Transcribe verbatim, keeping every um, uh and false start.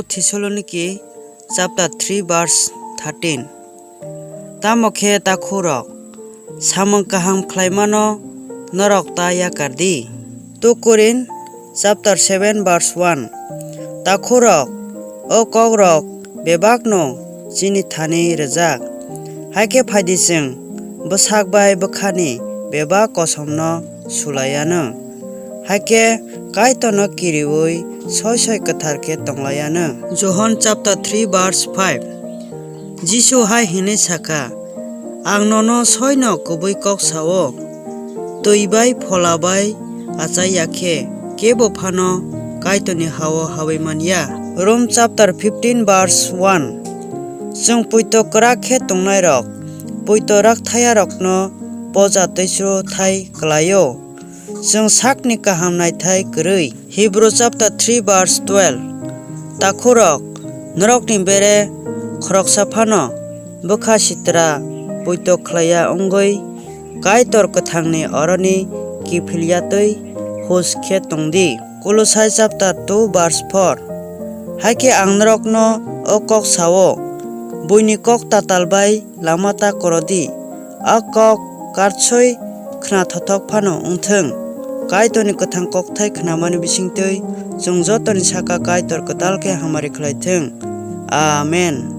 Thessaloniki chapter three verse thirteen. Tamo khe takhurok, samung kaham khlaimano norok ta yakar di. Two Korin chapter seven verse one. Takhurok, o kokrok bebakno chini thani rwjak. Hai khe phaidi chwng bwsak bai bwkhani bebak kosomno sulaiyanw. Hai khe Kaitorno kiriui soi soi kwthar khe tonglaiyanw. Johon chapter three verse five. Jisu hai hwnwi sakha, "Ang nono soino kubui kok sao, twi bai phola bai achai ya khe kebo phano Kaitorni ha-o haui man ya." Rom chapter fifteen verse one. Chwng poito kwrak khe tongnairok poito rakthayarokno poja twichro thai kwlaio. Chwng sakni kaham naithai kwrwi. Hebrew chapter three verse twelve. Takhurok, norokni bere khoroksa phano bwkha sitra poito khlaiya wngwi Kaitor kwthangni oroni kiphil ya twi hus khe tong di. Kolosai chapter two verse four. Hai khe ang norokno o kok sao, buini kok tatal bai lama ta koro di. A kok karsoi khna thothok phano wng thung. Kaitorni kwthang kokthai khnamani bisingtwi chwng jotoni saka Kaitor kwtal khe hamari khlai thung. Amen.